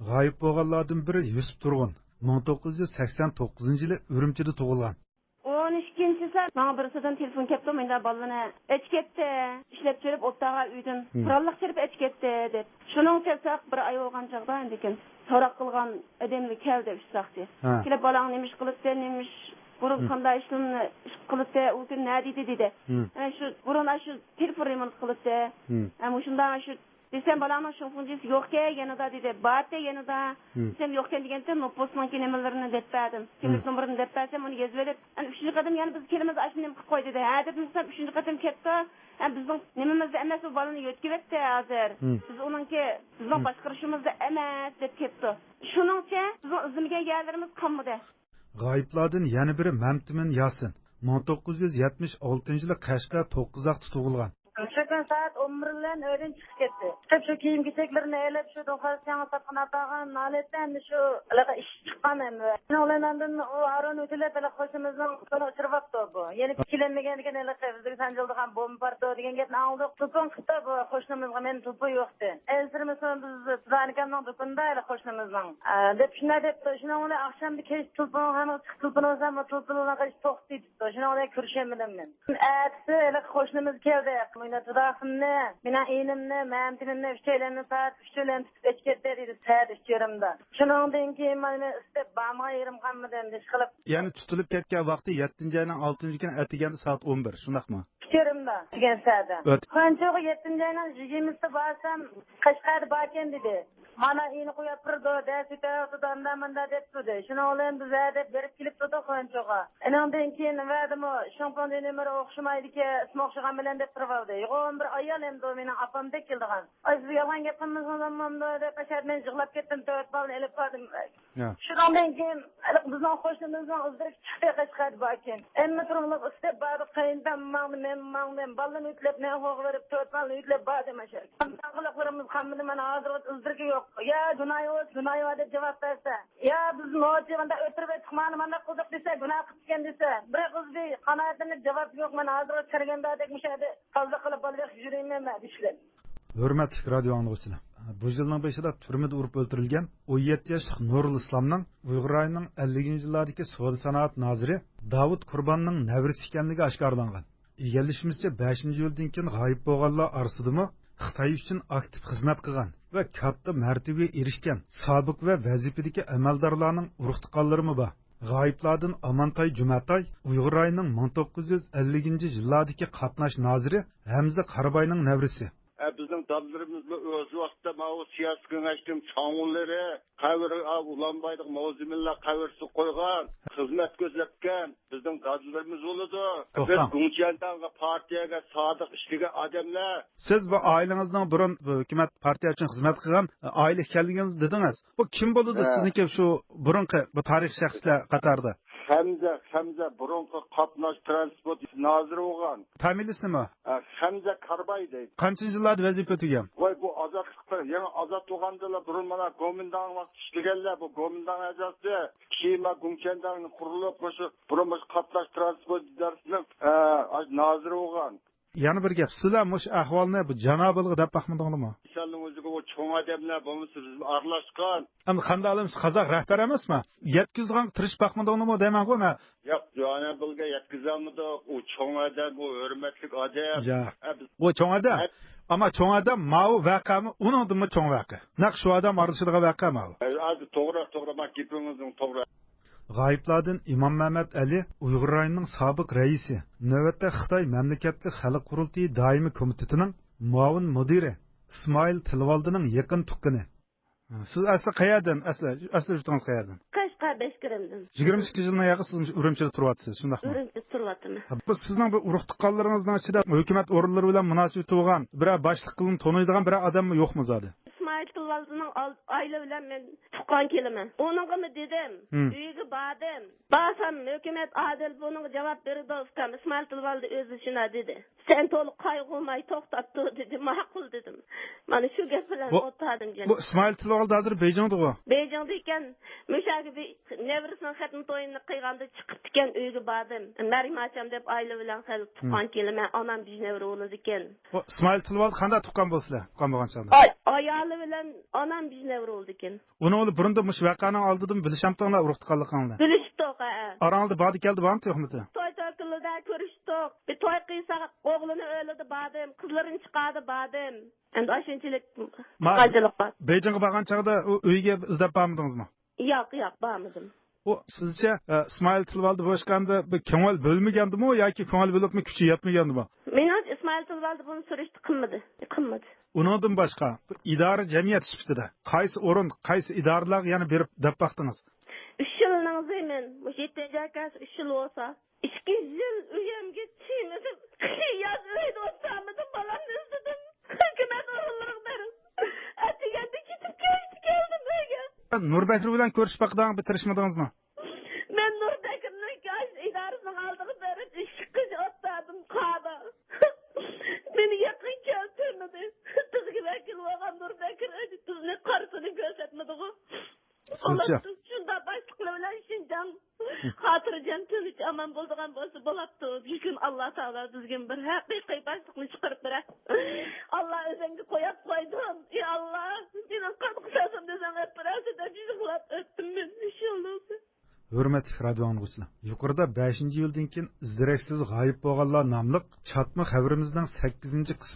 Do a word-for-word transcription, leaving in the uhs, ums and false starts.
غايىب بولغانلاردىن بىرى يۈسۈپ تۇرغۇن، مىڭ توققۇز يۈز سەكسەن توققۇزىنچى يىلى ئۈرۈمچىدە تۇغۇلغان. ئون ئىككىنچى چىسى ماڭا بىرسىدىن تېلېفون كەپتۇ، مۇنداق بالىنى ئېچىپ كەتتى، ئىشلەپ چىرىپ ئوتتاغا ئۆيدىن قوراللىق چىرىپ ئېچىپ كەتتى دەپ. شۇنىڭ چەكساق بىر ئاي بولغان چاغدا ئاندىن كېيىن سوراق قىلغان ئادەملەر كەلدى، ئۈچ ساقچى. كېلىپ، بالاڭ نېمە ئىش قىلىپتۇ، نېمە ئىش، بۇرۇن قانداق ئىشلارنى ئىش قىلىپتۇ، ئۇ كۈن نەدە ئىدى دېدى. ئەنە شۇ بۇرۇن شۇ تېلېفون رېمونت قىلىپتۇ. ئەنە مۇشۇنداق شۇ دېسەم، بالاڭنىڭ شۇڭفۇڭجىسى يوقكەن يېنىدا دېدى. بارتى يېنىدا. دېسەم، يوقكەن دېگەنتى، نوپۇسنىڭكى نېمىلىرىنى دەپ بەردىم. كىملىك نومۇرىنى دەپ بەرسەم، ئۇنى يېزىۋېلىپ، ئەنە ئۈچىنچى قېتىم يەنە بىز كېلىمىز، ئاشۇ نېمە قىلىپ قوي دېدى. ھە دېدىم، دېسەم، ئۈچىنچى قېتىم كەپتۇ. ھە، بىزنىڭ نېمىمىزدە ئەمەس، ئۇ بالىنى يۆتكىۋەتتى ھازىر. بىز ئۇنىڭكى، بىزنىڭ باشقۇرۇشىمىزدا ئەمەس دەپ كەپتۇ. شۇنىڭچە بىزنىڭ ئىزدىمىگەن يەرلىرىمىز قالمىدى. غايىبلاردىن يەنە بىرى مەمتىمىن ياسىن، مىڭ توققۇز يۈز يەتمىش ئالتىنچى يىلى قەشقەر توققۇزاقتا تۇغۇلغان. شۇ كۈنى سائەت ئون بىر بىلەن ئۆيدىن چىقىپ كەتتى. چىقىپ، شۇ كىيىم-كېچەكلىرىنى ئېلىپ، شۇ دوخاس ياڭاق ساتقىنى ئاپارغان ھالەتتە، ئەمدى شۇ ھېلىقى ئىش چىققان ئەمدى. شۇنىڭ بىلەن ئاندىن ئۇ ھارۇن ئۆتۈلۈپ، ھېلىقى قوشنىمىزنىڭ قولىغا ئۇچرىۋاپتۇ بۇ. يەنە ئىككىلەنمىگەن ئىكەن، ھېلىقى بىزگە سانجىلىدىغان بومبا بارتۇ دېگەن گەپنى ئاڭلىدۇق. تېلېفون قىپتۇ بۇ قوشنىمىزغا، مېنىڭ تېلېفون يوقتى. ئەنسىرىمىسۇن، بىز سۇدانىكامنىڭ دۇكىنىدا ھېلىقى قوشنىمىزنىڭ، ئە، دەپ شۇنداق دەپتۇ. شۇنىڭ بىلەن ئاخشامدا كەچتە تېلېفون، ھەممە چىقىپ تېلېفون ئۇرسام، ئۇ تېلېفوننىڭ قىلىشى توختىدى. شۇنىڭ بىلەن كۆرۈشەلمىدىم مەن. ئەتىسى ھېلىقى قوشنىمىز كەلدى. مېنىڭ تۇداقىمنى، مېنىڭ ئىنىمنى، مەمتىمىمنى ئۈچەيلەننى سائەت ئۈچ بىلەن تۇتۇپ ئېچىپ كەتتى دېدى، سائەت ئۈچ يېرىمدا. شۇنىڭدىن كېيىن مانا مەن ئىستەپ بارمىغان يېرىم قالمىدى ئەمدى، ئىشقىلىپ. يەنى تۇتۇلۇپ كەتكەن ۋاقتى يەتتىنچى ئاينىڭ ئالتىنچى كۈنى ئەتىگەندە سائەت ئون بىر، شۇنداقمۇ؟ ئۈچ يېرىمدا كەتكەن سائەتتە. خۇەنچۇغا يەتتىنچى ئاينىڭ يىگىرمىسىدا بارسام، قەشقەردە باركەن دېدى. مانا ئىنى قويۇپ بېرىدۇ، دەرس ئۆتۈۋاتىدۇ، ئاندا ماندا دەپ تۇردى. شۇنىڭ بىلەن بىز ھە دەپ بېرىپ كېلىپ تۇردۇق خۇەنچۇغا. ئېنىڭدىن كېيىن ۋەدىمۇ شۇڭپىڭ دېنىمىر ئوخشىمايدىكەن، ئىسمى ئوخشىغان بىلەن دەپ تۇرۇۋالدى. يوغان بىر ئايال ئەمدى مېنىڭ ئاپامدەك كېلىدىغان. ئاي، سىز يالغان گەپ قىلمىسىڭىز بولمامدۇ دەپ، ئاشۇ يەردە مەن يىغلاپ كەتتىم، تۆت بالىنى ئېلىپ باردىم. شۇنىڭدىن كېيىن ھېلىقى بىزنىڭ قوشنىمىزنىڭ ئىزدىرىكى چىقتى، قەشقەردە باركەن. ھەممە تۇرۇڭلۇق ئىستەپ باردۇق، قېيىندام ماڭدى، مەن ماڭدىم. بالىلارنى يۆتكىلەپ مەن خوغا بېرىپ، تۆت بالىنى يۆتكىلەپ باردىم ئاشۇ يەرگە. قىلىقلىرىمىز قالمىدى، مانا ھازىرغىچە ئىزدىرىكى يوق. يا گۇناھى بار، گۇناھى بار دەپ جاۋاب بەرسە، يا بىز مۇنچە مۇنداق ئۆتۈرۈۋەتتۇق، مانا مانداق قىلدۇق دېسە، گۇناھ قىپتىكەن دېسە، بىر ئېغىز بىر قانائەتلىنىپ جاۋاب يوق. مانا ھازىرغىچە كىرگەندەك مۇشۇ يەردە تازىلىق قىلىپ بالا بېقىپ يۈرۈيمەن مەن دېيىشلەر. ھۆرمەتلىك رادىيو ئاڭلىغۇچىلار، بۇ يىلنىڭ بېشىدا تۈرمىدە ئۇرۇپ ئۆلتۈرۈلگەن ئون يەتتە ياشلىق نۇرۇل ئىسلامنىڭ ئۇيغۇر رايونىنىڭ ئەللىكىنچى يىللاردىكى سودا سانائەت نازىرى داۋۇت قۇرباننىڭ نەۋرىسى ئىكەنلىكى ئاشكارىلانغان. ئىگىلىشىمىزچە، بەشىنچى ئىيۇلدىن كېيىن غايىب بولغانلار ئارىسىدىمۇ خىتاي ئۈچۈن ئاكتىپ خىزمەت قىلغان ۋە كاتتا مەرتىۋىگە ئېرىشكەن سابىق ۋە ۋەزىپىدىكى ئەمەلدارلارنىڭ ئۇرۇق-تۇغقانلىرىمۇ بار. غايىبلاردىن ئامانتاي جۈمەتاي ئۇيغۇر رايونىنىڭ مىڭ توققۇز يۈز ئەللىكىنچى يىللاردىكى قاتناش نازىرى ھەمزە قاراباينىڭ نەۋرىسى. ئە، بىزنىڭ دادىلىرىمىزمۇ ئۆز ۋاقتىدا ماۋۇ سىياسىي كېڭەشنىڭ چاڭغۇلىرى، قەبرە، ئۇلانبايدىغا ماۋزېمىنلار قەبرىسىگە قويغان، خىزمەت كۆرسەتكەن بىزنىڭ دادىلىرىمىز بولىدۇ. بىز توختاڭ. گۇڭچيەنداڭغا، پارتىيەگە سادىق ئىشلىگەن ئادەملەر. سىز بۇ ئائىلىڭىزنىڭ بۇرۇن بۇ ھۆكۈمەت، پارتىيە ئۈچۈن خىزمەت قىلغان ئائىلە ئىكەنلىكىڭىزنى دېدىڭىز. بۇ كىم بولىدۇ ھە. سىزنىڭكى شۇ بۇرۇنقى بۇ تارىخىي شەخسلەر قاتارىدا؟ خەمزە، خەمزە بۇرۇنقى قاتناش ترانسپورت نازىرى بولغان. فامىلىسى نېمە؟ ئە، خەمزە كارباي دەيدۇ. قانچىنچى يىللاردا ۋەزىپە ئۆتىگەن؟ ۋاي، بۇ ئازادلىقتا، يېڭى ئازاد بولغاندىلا بۇرۇن مانا گومىنداڭ ۋاقتى ئىشلىگەنلەر، بۇ گومىنداڭ ئەزاسى، كېيىن ما گۇڭچيەنداڭنى قۇرۇلۇپ، مۇشۇ بۇرۇن مۇشۇ قاتناش ترانسپورت ئىدارىسىنىڭ، ئە، نازىرى بولغان. يەنە بىر گەپ، سىلەر مۇشۇ ئەھۋالنى بۇ جانابىلغا دەپ باقمىدىڭلارمۇ؟ ئىنساننىڭ ئۆزىگە ئۇ چوڭ ئادەملەر بولمىسا بىز ئارىلاشقان. ئەمدى قانداق ئالىمىز، قازاق رەھبەر ئەمەسمۇ؟ يەتكۈزىدىغانغا تىرىشىپ باقمىدىڭلارمۇ دەيمەنغۇ مەن. ياق، جانابىلغا يەتكۈزەلمىدۇق. ئۇ چوڭ ئادەم، ئۇ ھۆرمەتلىك ئادەم. ياق. ئە، بىز ئۇ چوڭ ئادەم. ئەمما چوڭ ئادەم ماۋۇ ۋەقەمۇ ئۇنىڭدىنمۇ چوڭ ۋەقە. نەق شۇ ئادەم ئارىلىشىدىغان ۋەقە ماۋۇ. ئە، ھازىر توغرا، توغرا، ما گېپىڭىزنىڭ توغرا. غايىبلاردىن ئىمام مەمەت ئەلى ئۇيغۇر رايونىنىڭ سابىق رەئىسى، نۆۋەتتە خىتاي مەملىكەتلىك خەلق قۇرۇلتىيى دائىمىي كومىتېتىنىڭ مۇئاۋىن مۇدىرى ئىسمائىل تىلىۋالدىنىڭ يېقىن تۇغقىنى. سىز ئەسلى قەيەردىن؟ ئەسلى، ئەسلى يۇرتىڭىز قەيەردىن؟ قەشقەر بەشكىرەمدىن. يىگىرمە ئىككى يىلدىن ياقى سىز ئۈرۈمچىدە تۇرۇۋاتىسىز، شۇنداقمۇ؟ ئۈرۈمچىدە تۇرۇۋاتىمەن. ھە، بۇ سىزنىڭ بۇ ئۇرۇق-تۇغقانلىرىڭىزنىڭ ئىچىدە ھۆكۈمەت ئورۇنلىرى بىلەن مۇناسىۋىتى بولغان بىرەر باشلىققىلا تونۇيدىغان بىرەر ئادەممۇ يوقمۇ زادى؟ ئىسمائىل تىلىۋالدىنىڭ ئال-، ئائىلە بىلەن مەن تۇغقان كېلىمەن. ئۇنىڭغىمۇ دېدىم، ھىم. ئۆيىگە باردىم. بارسام، ھۆكۈمەت ئادىل بۇنىڭغا جاۋاب بېرىدۇ، ئۇكام. ئىسمائىل تىلىۋالدى ئۆزى شۇنداق دېدى. سەن تولا قايغۇرماي توختاپ تۇر دېدى. ماقۇل دېدىم. مانا شۇ گەپ بىلەن بۇ، ئولتۇردۇم جېنىم. بۇ ئىسمائىل تىلىۋالدى ھازىر بېيجىڭدىغۇ؟ بېيجىڭدا ئىكەن. مۇشۇ يەرگە بىر نەۋرىسىنىڭ خەتنە تويىنى قىلغاندا چىقىپتىكەن ئۆيگە باردىم. مەريىم ئاچام دەپ ئائىلە بىلەن خېلى تۇغقان ھىم. كېلىمەن. ئانام بىر نەۋرە بولىدىكەن. بۇ ئىسمائىل تىلىۋالدى قانداق تۇغقان بولىسىلەر؟ تۇغقان بولغان چاغدا؟ ئاي-، ئايالى بىلەن ئانام بىز نەۋرە بولىدىكەن. ئۇنىڭ بىلەن بۇرۇندىن مۇشۇ ۋەقەنىڭ ئالدىدىمۇ بىلىشەمتىڭلار ئۇرۇق تۇغقانلىقىڭلار؟ بىلىشتۇق، ھە. ئاراڭلاردا باردى كەلدى بارمىدى يوقمىدى؟ توي تۆكۈلدە كۆرۈشتۇق. بىر توي قىلساق ئوغلىنى ئۆيلىدە باردىم، قىزلىرىنى چىقاردى باردىم. ئەمدى ئاشۇنچىلىك ما-، قانچىلىق بار. بېيجىڭغا بارغان چاغدا ئۇ ئۆيگە ئىزدەپ بارمىدىڭىزمۇ؟ ياق، ياق، بارمىدىم. ئۇ سىزچە، ئە، ئىسمائىل تىلىۋالدى بۇ ئىشقاندا بىر كۆڭۈل بۆلمىگەندىمۇ ياكى كۆڭۈل بۆلۈپمۇ كۈچى يەتمىگەندىمۇ؟ مېنىڭچە ئىسمائىل تىلىۋالدى بۇنى سۈرۈشتە قىلمىدى. قىلمىدى. ئۇنىڭدىن باشقا، ئىدارە جەمئىيەت سۈپىتىدە قايسى ئورۇن، قايسى ئىدارىلەرگە يەنە بېرىپ دەپ باقتىڭىز؟ ئۈچ يىلنىڭ زېمىن، مۇشۇ يەتتىنچى ئاي كەلسە ئۈچ يىل بولسا. ئىككى يىل ئۆيۈمگە تىيمىدىم. ياز ئۆيدە ئولتۇرالمىدىم، بالامنى ئىزدىدىم. ھۆكۈمەت ئورۇنلىرىغا بېرىپ، ئەتىگەندە كېتىپ كەچتە كەلدىم ئۆيگە. نۇر بەكرى بىلەن كۆرۈشۈپ باقىدىغان بىر تىرىشمىدىڭىزمۇ؟ مەن نۇر بەكرىنىڭ ئاشۇ ئىدارىسىنىڭ ئالدىغا بېرىپ، ئىككى قىز ئولتۇردۇم قادا. مېنى يېقىن كەلتۈرمىدى. قىزغا ۋەكىل بولغان نۇر بەكرى ئۆزى بىزنى قارىسىنى كۆرسەتمىدىغۇ. سىزچە؟ ئۇلار شۇنداق باشلىقلار بىلەن شىنجاڭ خاتىرجەم، تىنچ، ئامان بولىدىغان بولسا بولاپتۇ. بۈگۈن ئاللا تائالا بىزگە بىر ھەقىقىي باشلىقنى چىقىرىپ بېرە. ئاللا ئۆزۈڭگە قويۇپ قويدۇم. يا ئاللا، مېنىڭ قان قۇساسىمنى سەن ئەپ بېرەرسەن دەپ يىغلاپ ئۆتتۈم مەن. ئىنشاللا. ھۆرمەتلىك رادىيو ئاڭلىغۇچىلار، يۇقىرىدا بەشىنچى ئىيۇلدىن كېيىن ئىز-دېرەكسىز غايىب بولغانلار ناملىق چاتما خەۋىرىمىزنىڭ سەككىزىنچى قىسمى